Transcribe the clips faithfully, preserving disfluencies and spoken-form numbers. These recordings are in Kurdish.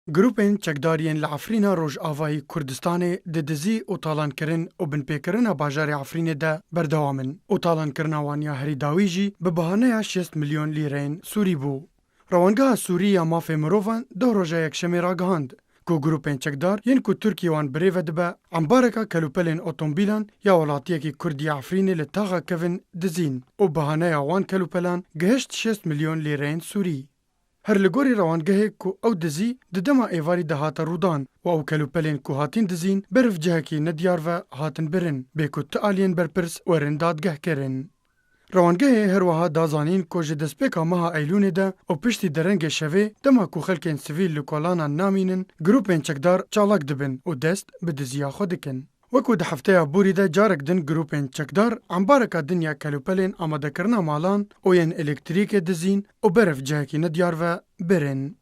Grûpên çekdar yên li Efrîna Rojavayî Kurdistanê di dizî û talankirin û binpêkirina bajarê Efrînê de berdewam in û talankirina wan ya herî dawî jî bi bahaneya şêst milyon lîreyên Sûrî bû. Rewangeha Sûrî ya Mafê Mirovan doh roja Yekşemê ragihand ku grûpên çekdar yên ku Tirkiye wan birêve dibe, embareka kelûpelên otomobîlan ya welatiyekî Kurd ya Efrînê li taxa kevin dizîn û bahaneya wan kelûpelan gihişt şêst milyon lîreyên Sûrî. Her li gorî rewangehê ku ew dizî di dema êvarî de hate rûdan û ew kelûpelên ku hatîn dizîn ber bi cihekî nediyar ve hatin birin, bê ku ti aliyên berpirs werin dadgehkirin. Rewangehê her wiha da zanîn ku ji destpêka meha Eylûnê de û piştî derengê şevê, dema ku xelkên sivîl li kolanan namînin, grûpên çekdar çalak dibin û dest bi diziya xwe dikin. Wekî di hefteya borî de carek din grûpên çekdar embareka din ya kelûpelên amadekirina malan û yên elektrîkê dizîn û ber bi cihekî nediyar ve birin.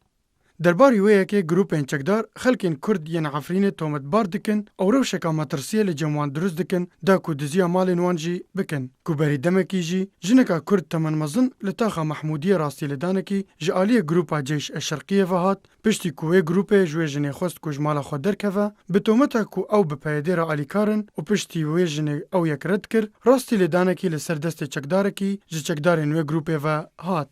Derbarî wê yekê grûpên çekdar xelkên Kurd yên Efrînê tometbar dikin û rewşeka metirsiyê li cem wan dirust dikin da ku diziya malên wan jî bikin, ku berî demekî jî jineka Kurd temenmezin li taxa Mehmûdiyê rastîlêdanekî ji aliyê grûpa Ceyş e Şerqiyê ve hat, piştî ku wê grûpê ji wê jinê xwest ku ji mala xwe derkeve, bi tometa ku ew bi peyedêra alîkar in û piştî wê jinê ew yek red kir, rastîlêdanekî li ser destê çekdarekî ji çekdarên wê grûpê ve hat.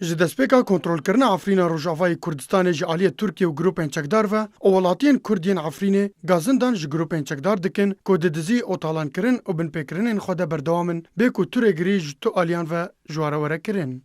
Ji destpêka kontrolkirina Efrîna Rojavayê Kurdistanê ji aliyê Tirkiye û grûpên çekdar ve û welatiyên Kurd yên Efrînê gazindan ji grûpên çekdar dikin ku di dizî û talankirin û binpêkirinên xwe de berdewam in, bê ku tu rêgirî ji tu aliyan ve ji we re were kirin.